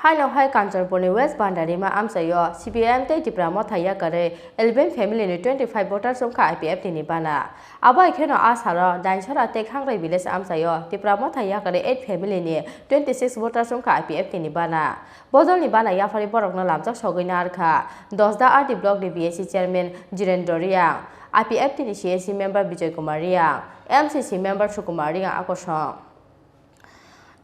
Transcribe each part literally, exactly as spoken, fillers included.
Haino hai Kanchanpurni West Bandarima amchaio C P I M tei Tipra Motha yakarwi eleven family ni twenty five voters wngkha I P F T ni bana. Abo hai kheno a salo Dainchora tei Khangrai village amchaio Tipra Motha yakarwi eight family ni twenty six voters wngkha I P F T ni bana. Bodolni bana yapharwi borokno lamjak sogwi narwkha Dosda R D block ni B S C chairman Jirendra Reang, I P F T ni C A C member Bijoy Kumar Reang, M C C member Sukumar Reang akosong.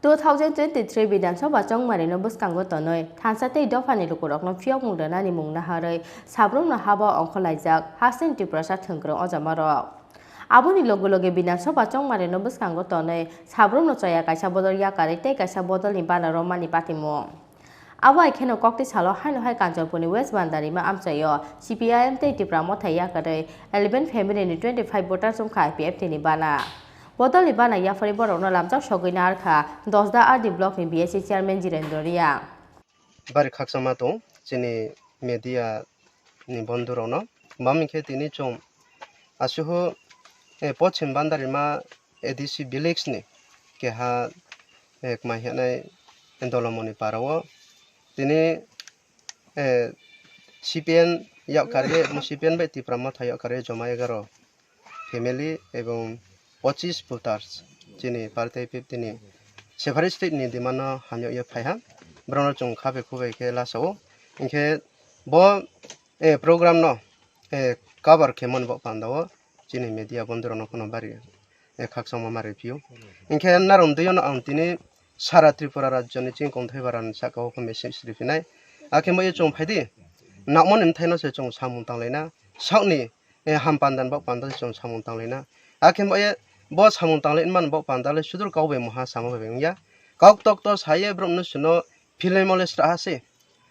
Two thousand twenty-three Bidhan Sabha chongmarino bwskango tonwi thansa tei dophani lukurokno phiyokmung rwnani mung naharwi sabrumno habo ongkhorlaijak hasteni Tiprasa thwngkwrwng ojamarok. Aboni loge loge Bidhan Sabha chongmarino bwskango tonwi sabrumno choya kaisa bodol yakarwi tei kaisa bodolni bana romani patimung. Abo hai kheno kokti salo haino hai Kanchanpurni West Bandarima amchaio C P I M tei Tipra Motha yakarwi eleven family ni twenty five voters wngkha I P F T ni bana. Bodolni bana yapharwi borokno lamjak sogwi narwkha Dosda R D block ni B S C chairman Jirendra Reang. Bari khakchangma tongo chini media ni bondhu rokno. Mami khe tini chwng asuhu, eh, Pochim Bandarima A D C village ni keha, eh, kmai hwnwi Dolomoni para o tini, eh, C P N yak karwi, C P N bai Tipra Motha yak karwi joma egaro family ebong pochis voters chini party fifty ni separate state ni demand no hamya ye phaiha, borokno chwng khabe khube khe lasa o. Hinkhe bo, eh, program no, eh, cover khe mani bo panda o chini media bondhu rokno phano bari, eh, khakchangma ma rw phio. Hinkhe narwng twi o no ang tini sara Tripura rajyo ni chini kongthai bara ni saka o khe message rw phinai. Akhe mo ye chwng phaidi, nangmani bwthai no se chwng samung tanglaina, sakni, eh, ham panda ni bok panda se chwng samung tanglaina. Akhe mo ye bo samung tanglai man bok panda le sudur kok bai moha sama bai wngya. Kok tok to saye borok no suno philai mo le sra ha se.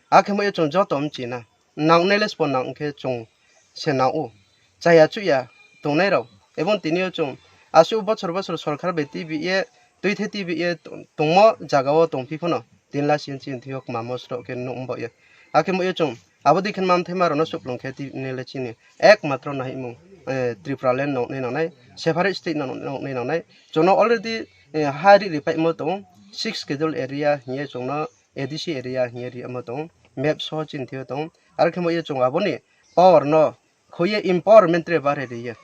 Akhe mo ye chwng joto mchina. Nangnai le spo nang khe chwng se nang o. Chaya chuya tongnai rok. Ebong tini o chwng aswk bochor bochor sorkar bai T V ye, twi the T V ye tongmo jaga o tongphi phano. Tin la sin chin thio kma mo sro khe nuk mbo ye. Akhe mo ye chwng abo dikhen mam thai ma rok no suplung khe tini le chini ek matro nahimung, eh, Tripura land no nai nangnai, separate state no nai nangnai. Chwng no already, eh, ha ri ri paimo tongo, six schedule area hiye chwng no A D C area hiye ri amo tongo, map so chin thio tongo. Aro khe mo ye chwng aboni power no khoye empowerment re bare riye.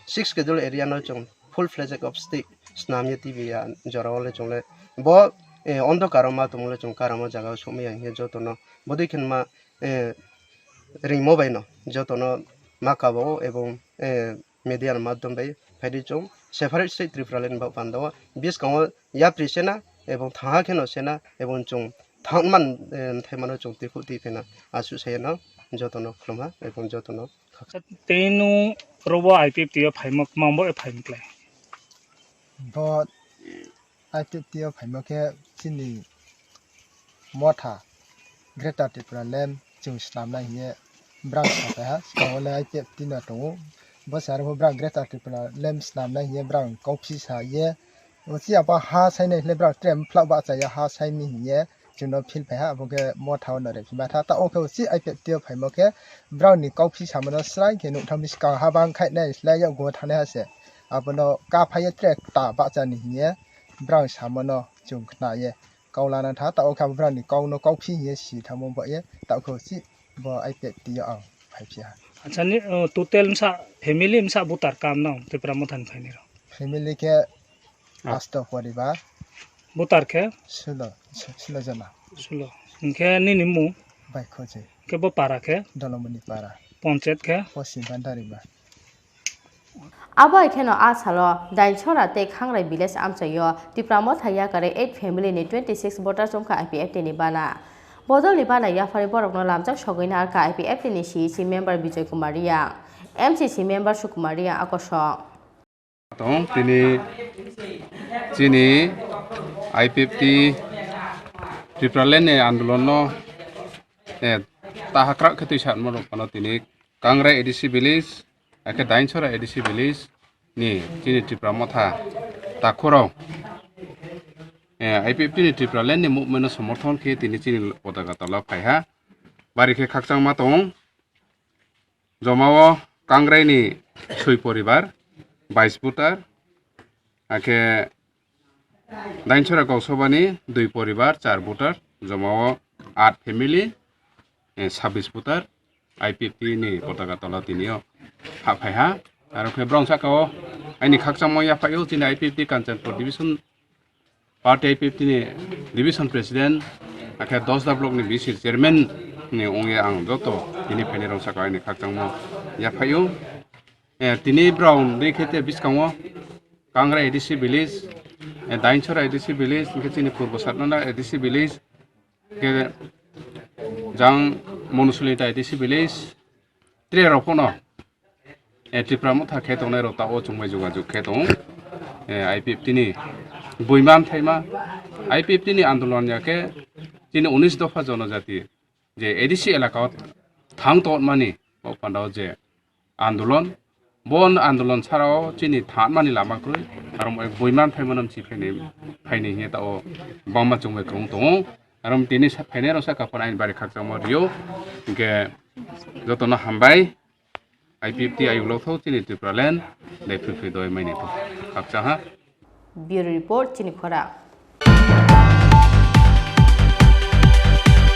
Six schedule area no chwng full fledged of state snam ye T V ya jora o le chwng le bo, eh, ondhokar o ma tongmo le chwng karamo jaga o sokma ya hinkhe joto no bodui khe ma, eh, ringmo bai no joto no ma kabo o ebong, eh, media ni madhyom bai phaidi chwng separate state Tripura land ba panda o biskango yapri sena ebong thaha kheno sena ebong chwng thangman, eh, thaimano chwng twi khuk twi phena aswk sayano joto no khulumha ebong joto no. Tei nung robo I P F T o phaima, mambo e phaima klai. Bo I P F T o phaima khe chini motha Greater Tripura land chwng snamnai hiye brang sa kaiha. Swkango le I P F T no tongo. Bo sar bo brang Greater Tripura land snamnai hiye brang kauphi sa ye. Ochi apa ha sainai le brang trem phlak ba chaya ha saini hiye. Chwngno phil phaiha, abo khe motha o no rephi matha. Ta o khe uchi I P F T o phaimo khe brao ni kauphi samano srai khe nuktham bisi kang ha bang khai nai slai yakgo thangnai ha se. Abono ka phai ye tre ta bahcha ni hiye brao samano chwng khna ye kau lana tha. Ta o khe abo brao ni kau no kauphi hiye si thamo bo ye ta o khe uchi bo I P F T o ang phai phiya. Acha ni, uh, total msa family msa butar kam no Tripura motha ni phaini rok? Family khe Ah. Asto poribar. Butar khe? Sulo, su-, sulo jona. Sulo. Hinkhe nini mung? Bai Khoji. Khe bo para khe? Dolomoni para. Ponchet khe? Posim Bandarima. Abo hai kheno a salo Dainchora tei Khangrai village amchaio Tipra Motha yakarwi eight family ni twenty six voters wngkha I P F T ni bana. Bodolni bana yaphari borokno lamjak sogwi narwkha I P F T ni C E C member Bijoy Kumar Reang, M C C member Sukumar Reang akosong. Tong tini chini I P F T Tipraland ni andolon no, eh, tahakrak khe twi satma rok phano tini Kangrai A D C village, akhe Dainchora A D C village ni chini Tipra Motha takhorok, eh, I P F T ni Tipraland ni movement no somorthon khe tini chini potaka tola phaiha. Bari khe khakchangma tong. Joma o Kangrai ni soi poribar, bais voter, akhe Dainchora Gausabani dui poribar, char voter, joma o aat family, eh, sabbish voter I P F T ni potaka tola tini o ha phai ha. Aro khe borok saka o aini khakchangma yaphai o chini I P F T Kanchanpur division party I P F T ni division president, akhe Dosda block ni V C chairman ni ongya ang joto tini phainai rok saka aini khakchangma yaphai o. Eh, tini borok ni khe te bwskango Kangra A D C village, eh, Dainchora A D C village, hingke chini Purbo Satnana A D C village, hingke jang Monusulita A D C village, tre rok phano, eh, Tipra Motha khe tongnai rok ta o chwngbai jogajog khe tongo, eh, I P F T ni buiman thaima, I P F T ni andolon ya khe chini unis dopha jonojati je A D C elaka o thang tongmani o panda o je andolon, bo andolon sara o chini thangmani lama kwrwi, aro mo buiman phaimano mchi phaini, phaini hiya ta o bangma chwngbai kwrwng tongo, aro tini sa-, phainai rok saka phano aini bari khakchangma rio, hingke jotono hambai, I P F T ayuk lokthok chini Tripura land, dai phirphir doi maini to khakchang ha. Bureau Report, chini khorang.